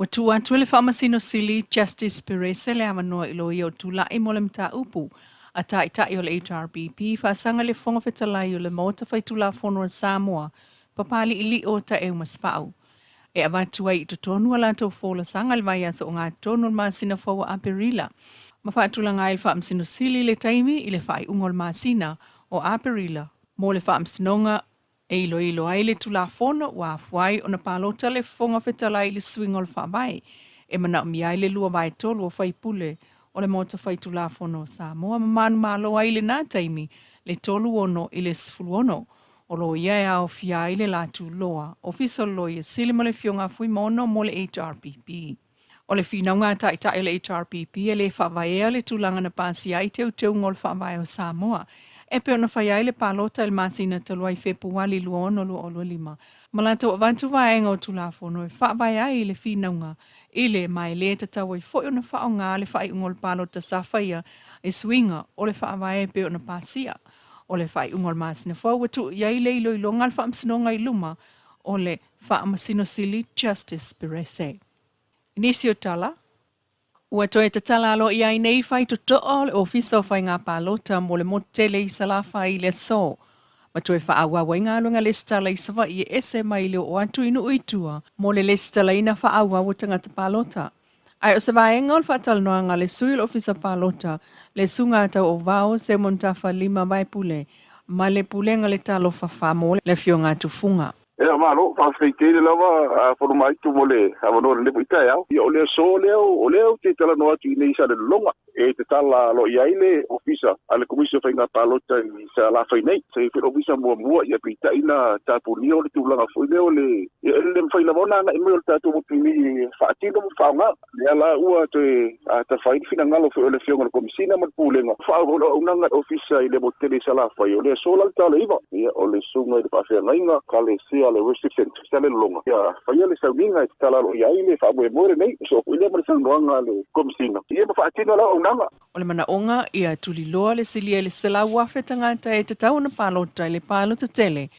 Ua tuu atu e le Faamasino Sili Justice Perese le avanoa i loia o tulai mo le mataupu a Taitai o le HRPP faasaga i le Fofoga Fetalai o le Maota Faitulafono a Samoa, Papaliilio Taeu Masepau. E avatu ai i totonu a latou folasaga i le vaiaso ogatotonu o le masina fou o Aperila, ma faatulaga ai le Faamasino Sili le taimi i le faaiuga o le masina o Aperila mo le Faamasinoga e iloilo ai le Tulafono ua afua ai ona palota le Fofoga Fetalai i le suiga o le Faavae e manaomia ai le lua vaetolu o faipule o le Maota Faitulafono o Samoa ma manumalo ai i lena taimi le 36 i le 16 o loia e aofia ai le Latu Loa, Ofisa o le Loia Sili ma le Afioga a Fuimaono mo le HRPP. O le finauga a Taitai o le HRPP e le faavaea le tulaga na pasia ai teuteuga o le Faavae o Samoa e pei ona fai ai le palota i le masina talu ai Fepuali 2025 ma latou avatu vaega o Tulafono e faavae ai le finauga i le ma e le tatau ai foi ona faaaoga le faaiuga o le palota sa faia i suiga o le Faavae e pei ona pasia. O le faaiuga o le masina fou ua tuu i ai le iloiloga a le Faamasinoga i luma o le Faamasino Sili Justice Perese. I nisi o tala, ua toe tatala aloaia ai nei faitotoa o le Ofisa o Faiga Palota mo le motu tele i Salafai i le aso, ma toe faaauau ai galuega lesitala i Savaii e ese mai le oo atu i nuu i tua mo le lesitalaina faaauau o tagata palota. Ae o se vaega o le faatalanoaga a le sui o le Ofisa Palota, le Susuga a Tauovao Simon Tafa Lima Vaepule ma le Pulega le Talofa Fa mo le Afioga a Tufuga. Ia malo, faafetai tele lava a Fonomaitu mo le avanoa i lenei foi taeao. Ia o le aso lea o lea ou te talanoa atu i inei i Salelologa e tatala aloaia ai le Ofisa a le Komisi o Faiga Palota i Salafai nei. Sa i ai foi le Ofisa muamua, ia peitai na tapunia o le tulaga foi lea o le ia e le mafai lava ona agai mai o le tatou motu i e faatino ma faaaoga. Lea la ua toe tafa ai le finagalo foi o le Afioga i le Komesina ma le Pulega, faaauau le auaunaga a le Ofisa i le motu tele i Salafai, o le aso la le ta o le 9. Ia, o le susuga i le faafeagaiga Ekalesia a le Worship Centre i Salelologa, ia faia le sauniga e tatala aloaia ai le faamoemoe lenei, e soo foi lea ma le saunoaga a le Komesina, ia ma faatino le auaunaga. O le manaoga ia tuliloa le silia i le 100,000 tagata e tatau ona palota i le palota tele.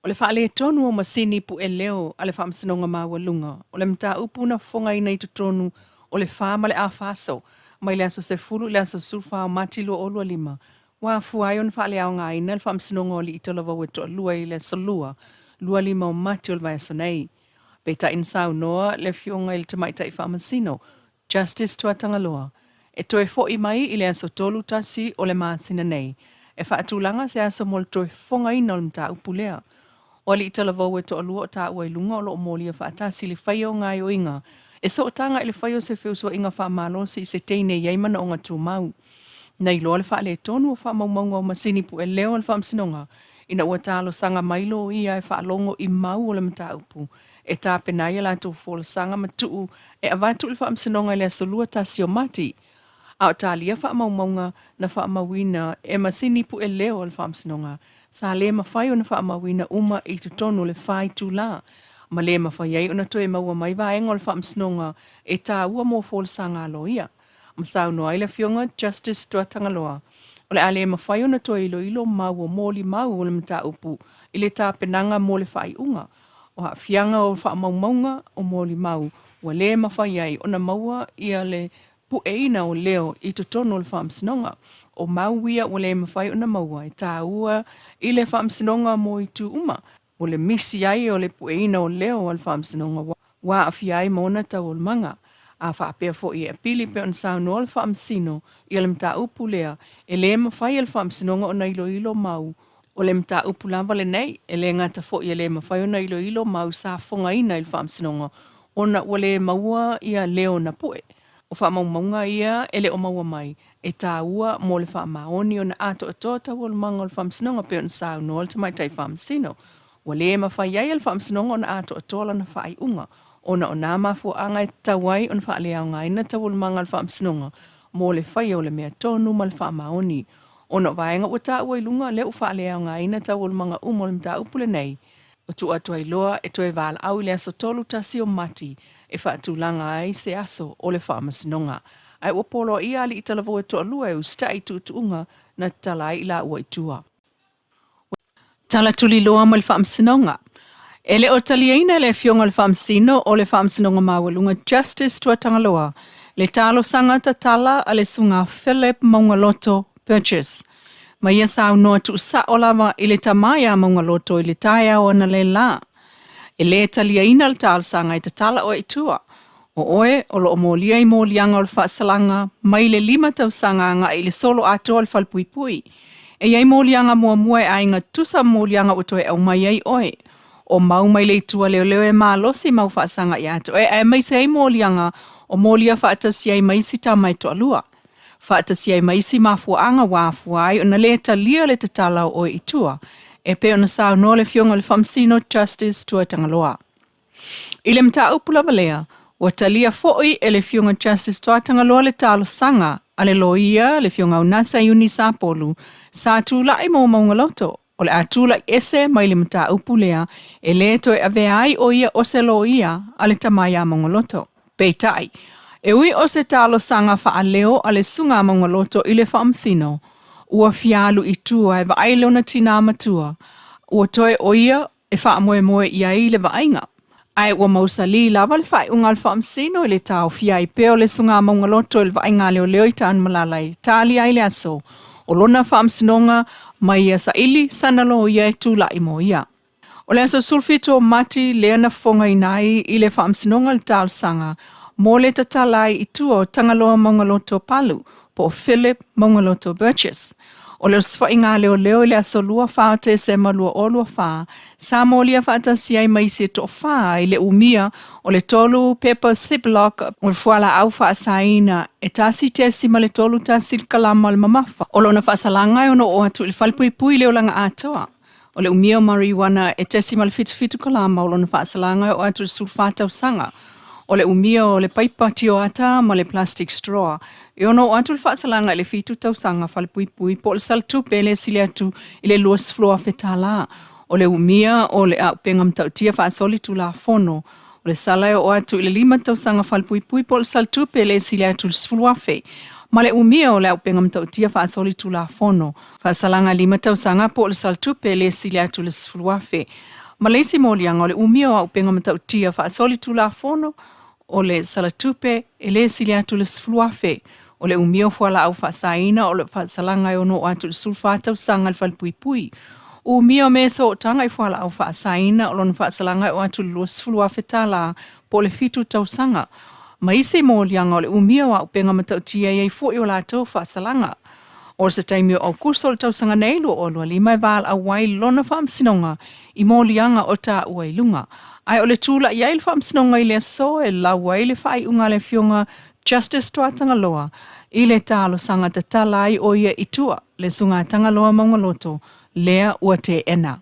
O le faaletonu o masini pue leo a le Faamasinoga Maualuga, o le mataupu na fofogaina i totonu o le fa ma le afa aso, mai le aso 10 i le aso 14 o Mati 2025, ua afua ai ona faaleaogaina le Faamasinoga o Alii Talavou e toalua i le aso Lua, 25 o Mati o le vaiaso nei. Peitai na saunoa le Afioga i le Tamaitai Faamasino, Justice Tuatagaloa, e toe fo'i mai i le aso 31 o le masina nei, e faatulaga se aso mo le toe fofogaina o le mataupu lea. O alii talavou e toalua o taua i luga o lo o molia faatasi i le faia o gaoioiga e sootaga i le faia o se feusuaiga faamalosi i se teine e i ai manaoga tumau. Na iloa le faaletonu o faamaumauga o masini pue leo a le Faamasinoga ina ua talosaga mai loia e faalogo i mau o le mataupu e tapena ai a latou folasaga ma tuu e avatu i le Faamasinoga i le aso 21 o Mati, a o talia faamaumauga na faamauina e masini pue leo a le Faamasinoga, sa le mafai ona faamauina uma i totonu o le fa itula, ma le mafai ai ona toe maua mai vaega o le Faamasinoga e taua mo folasaga a loia. Ma saunoa ai le Afioga Justice Tuatagaloa, o le a le mafai ona toe iloilo mau o molimau o le mataupu i le tapenaga mo le faaiuga, O aafiaga o faamaumauga o molimau ua le mafai ai ona maua ia le pueina o leo i totonu o le Faamasinoga. O mau ia ua le mafai ona maua e taua i le Faamasinoga mo itu uma, o le misi ai o le pueina o leo a le Faamasinoga ua aafia ai ma ona taualumaga. A faapea foi e apili pei ona saunoa le Faamasino i le mataupu lea, e le mafai e le Faamasinoga ona iloilo mau O le mataupu lava lenei, e le gata foi e le mafai ona iloilo mau sa fofogaina i le Faamasinoga ona ua le maua ia leo na pue. O faamaumauga ia e le o maua mai, e taua mo le faamaoni ona atoatoa taualumaga o le Faamasinoga pei ona saunoa le Tamaitai Faamasino. Ua le mafai ai e le Faamasinoga ona atoatoa lana faaiuga ona o nā mafuaaga e tatau ai ona faaleaogaina taualumaga a le Faamasinoga mo le faia o le mea tonu ma le faamaoni. Ona o vaega ua taua i luga, lea ua faaleaogaina taualumaga uma o le mataupu lenei, ua tuu atu ai loa e toe valaau i le aso 31 o Mati e faatulaga ai se aso o le faamasinoga. Ae ua poloaia alii talavou e toalua e usitai i tuutuuga na tatala ai i laua i tua. Tala tuliloa mai le Faamasinoga. E le o taliaina e le Afioga i le Faamasino o le Faamasinoga Maualuga Justice Tuatagaloa le talosaga tatala a le Susuga Philip Maugaloto Burgess ma ia saunoa tuusao lava i le tama ia Maugaloto i le taeao analeila. E lē taliaina le talosaga e tatala oe i tua. O oe o loo molia i moliaga o le faasalaga mai le 5 tausaga agai i le solo atoa o le falepuipui. E i ai moliaga muamua e aiga tutusa ma moliaga ua toe aumai ai oe. O mau mai le itu a leoleo e malosi mau faasaga ia te oe aemaise ai moliaga o molia faatasi ai ma isi tama e toalua. Faatasi ai ma isi mafuaaga ua afua ai ona lē talia le tatala o oe i tua e pei ona saunoa le Afioga i le Faamasino Justice Tuatagaloa. I le mataupu lava lea, ua talia foi e le Afioga Justice Tuatagaloa le talosaga a le loia le Afioga Unasa Iuni Sapolu sa tulai mo Maugaloto o le a tulai ese mai le mataupu lea e lē toe avea ai o ia o se loia a le tama ia Maugaloto. Peitai, e ui o se talosaga faaleo a le Susuga Maugaloto i le Faamasino, ua fia alu i tua e vaai lona tinā matua, ua toe o ia e faamoemoe i ai le vaaiga. Ae ua mausalī lava le faaiuga a le Faamasino i le taofia ai pea o le Susuga Maugaloto i le vaaiga a leoleo i Tanumalala e talia ai le aso o lona faamasinoga ma ia saili sana loia e tulai mo ia. O le aso 17 o Mati lea na fofogaina ai i le Faamasinoga le talosaga mo le tatala ai i tua o Tagaloa Maugaloto Palu po o Philip Maugaloto Burgess. O le osofaiga a leoleo i le aso 24 o Tesema 2024 sa molia faatasi ai ma isi e toafa i le umia o le tolu pepa Ziploc o le fualaau faasaina e 1.31 kalama o le mamafa. O lona faasalaga e ono oo atu i le falepuipui le olaga atoa. O le umia o marijuana e 0.77 kalama o lona faasalaga e oo atu i le 14 tausaga. O le umia o le paipa tioata ma le plastic straw e ono oo atu le faasalaga i le 7 tausaga falepuipui po o le salatupe le sili atu i le $20,000. O le umia o le auupega matautia faasolitulafono o le sala e oo atu i le 5 tausaga falepuipui po o le salatupe le sili atu i le 10,000. Ma le umia o le auupega matautia faasolitulafono faasalaga 5 tausaga po o le salatupe le sili atu i le 10,000. Ma le isi moliaga o le umia o auupega matautia faasolitulafono o le salatupe e lē sili atu i le 10,000. O le umia o fualaau faasaina o le faasalaga e ono oo atu i le 14 tausaga le falepuipui. Umia o mea e sootaga i fualaau faasaina o lona faasalaga e oo atu i le $20,000 po o le 7 tausaga. Ma isi moliaga o le umia o auupega matautia e i ai foi o latou faasalaga. O se taimi o Aukuso o le tausaga nei 2025 e valaau ai lona faamasinoga i moliaga o taua i luga. Ae o le tulai ai le faamasinoga i le aso e lau ai le faaiuga a le Afioga Justice Tuatagaloa i le talosaga tatala ai o ia i tua le Susuga Tagaloa Maugaloto lea ua teena.